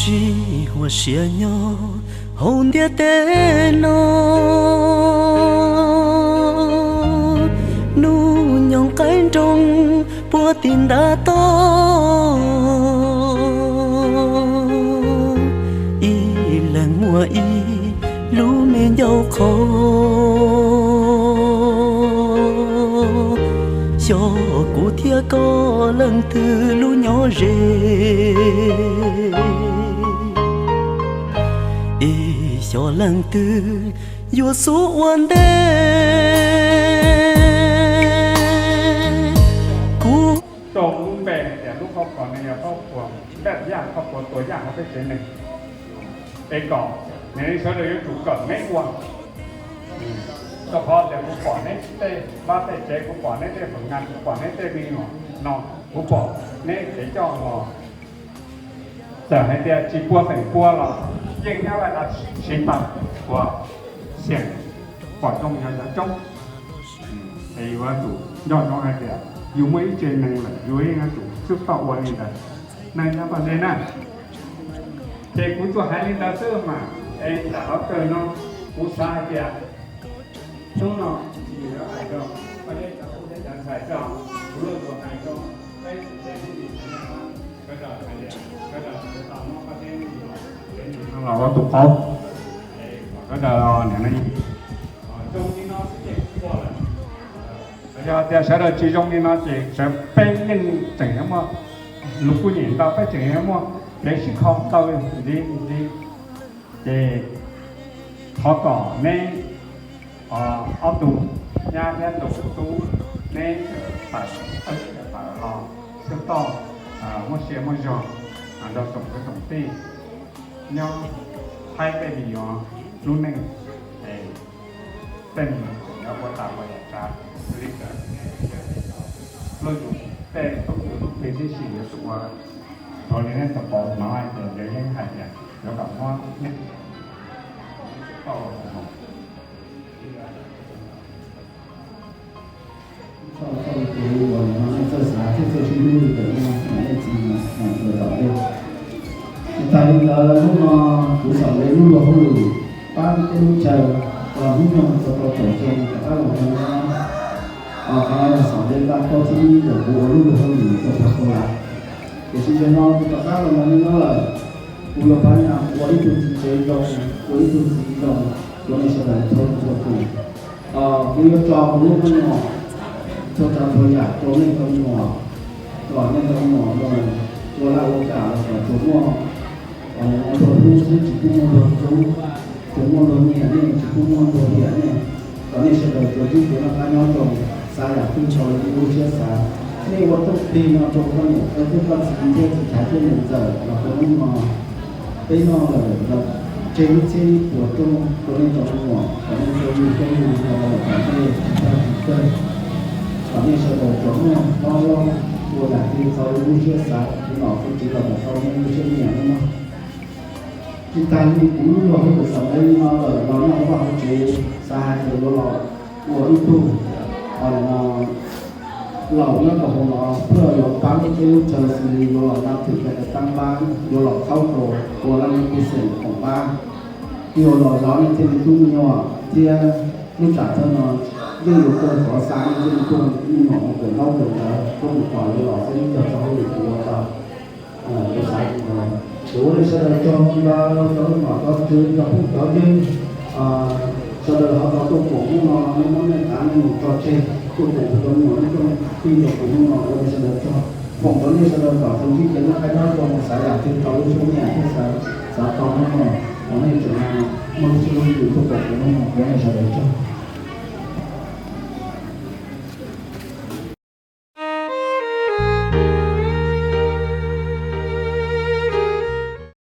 Sij huam siab nyob hauv ntiaj teb no, hnub nyoog qaib nroog puag tim ntav toj, ib leeg muaj ib lub me ncauj qho. Xyov kuv thiab koj leej twg lub nyob ze, es xyov leej twg yuav xub ua ntej. Kuv rau lub npe tias lub khuab puas ne yog khuab puas npaj yaj, khuab puas tua yaj hauv peb tsev neeg. Es kom nej sawv daws yuav tsum kawm neb ua, rau qhov tias kuv pom neb tej vaj tej tsev, kuv pom neb tej feem nyuam, kuv pom neb tej me nyuam no, kuv pom neb kev coj los. Txawm hais tias tsis pua feem pua los yeej nyab laj siv tag uas xiam pom zoo yog cov coob. Es yuav tsum nco ntsoov hais tias yus muaj ib tsev neeg lawm yus yeej yuav tsum xub toj ua li ntawd. Neeg nyob paj nte na, ces kuv tsuas hais li ntawd xwb mas. Es ntawm qhov kawg no kuv xav hais tias hnub no yus yuav hais rau paj nte cov tub cov ntxhais tso, kuv yuav tsum hais rau peb tsev neeg, sawv daws hais tias sawv daws tau muab paj nte los ua tus qauv, sawv daws niam no zoo li no xwb ces ua lawm. Yog tias sawv daws tsis zoo li no ces sawv peb yeej tseem yuav muaj lus kuj nyem ntau, peb tseem yuav muaj kev sib kho ntau ntxiv ntxiv. Ces thov kom neb ob tug nyab thiab tus tub, neb tawm los xub toj, muaj sia muaj zog rau tsoom kwv tsoom tij nyob Thaib tej me nyuam lub neej, es tej me nyuam tseem nyob ua tas ua yam tsav li ntawd. Luag yus tej tub yus tub ki tib si yuav tsum ua raws li neb tau pom no, ces lawv yeej hais tias yuav kom muab neb tau ua tus no. Txoj kev uas nej txawj xav thiab txawj sib hlub li ntawm no, nej txiv mas ntawm tom ntej. Tsis tas li ntawd, hnub no kuv xav ua lub luag hauj lwm pab peb lub chaw, los hnub no txog rau caum xyoo rov qab los ua no. Qhov no yog xav ua laj koj thib ib ntawm kuv ua lub luag hauj lwm rau pab koj lawm. Tiam sis zaum no kuv rov qab los ua no lawm, kuv yuav pab nyas ua ib tug txiv tsev zoo, ua ib tug txiv zoo rau nej sawv daws txhua leej txhua tus. Kuv yuav tso kuv lub me nyuam txhua tsav txhua yam rau nej cov me nyuam, kom nej cov me nyuam mus ua laj ua kam los kom tsuas muaj, kom mus ua nplua nuj xwb tsis pub muaj nplua nuj, tsuas muaj nplua nyiaj nej tsis pub muaj nplua nyiaj nej, kom nej sawv daws tsuas ntsib kev noj qab nyob zoo, xav yam twg tau li nej lub siab xav. Nej ua rooj plig no rau koj niam koj txiv thiab txiv Thaiv thiab niam ntxawm los rau hnub no peb noj lawm los tseg lub txhiab ib puas rooj rau nej cov me nyuam, kom nej txawj yug txawj yug los rau lawm tom ntej tsis tag tsis kawg, kom nej sawv daws tsuas muaj mob lob ua yam twg tau li lub siab xav, kuv nom kuv txiv los kom tau nej lub siab nyiam no. Tsis tas li kuv lub luag hauj lwm xaus li no lawm los nyob hauv vaj hauv tsev xav hais tias yuav los ua ib tug laus nyob rau hauv no thiaj yuav pab lub teb lub chaw xws li yuav los nab thwm cai tav taab npab, yuav los qhaub rau ua laj mej pej xeem khoom npab, yuav los zov nej tej me tub me nyuam thiab lub tsam thawj no yeej yuav kawg xov xa nej tej me tub me nyuam mus kawm ntaub kawm ntawv, koj mus kom yuav los xwb, yog txoj hauj lwm kuv ua tau. Kuv xav li ntawd, kuv ua nej sawv daws tsaug ntau rau lub nom rau tswv rau phooj cov ywg, sawv daws ho tau tuaj koom hnub no, nej muab nej qav nej mus tso tseg tuaj koom rau me nyuam nej rooj tij rau kuv hnub no, ua nej sawv daws tsaug. Foom rau nej sawv daws kom tau ntsib kev noj qab nyob zoo, xav yam twg tau lub siab nyiam thiab xav tau hnub no, kom nej tseem muaj lub siab lub ntsws tuaj koom kuv hnub no, ua nej sawv daws tsaug.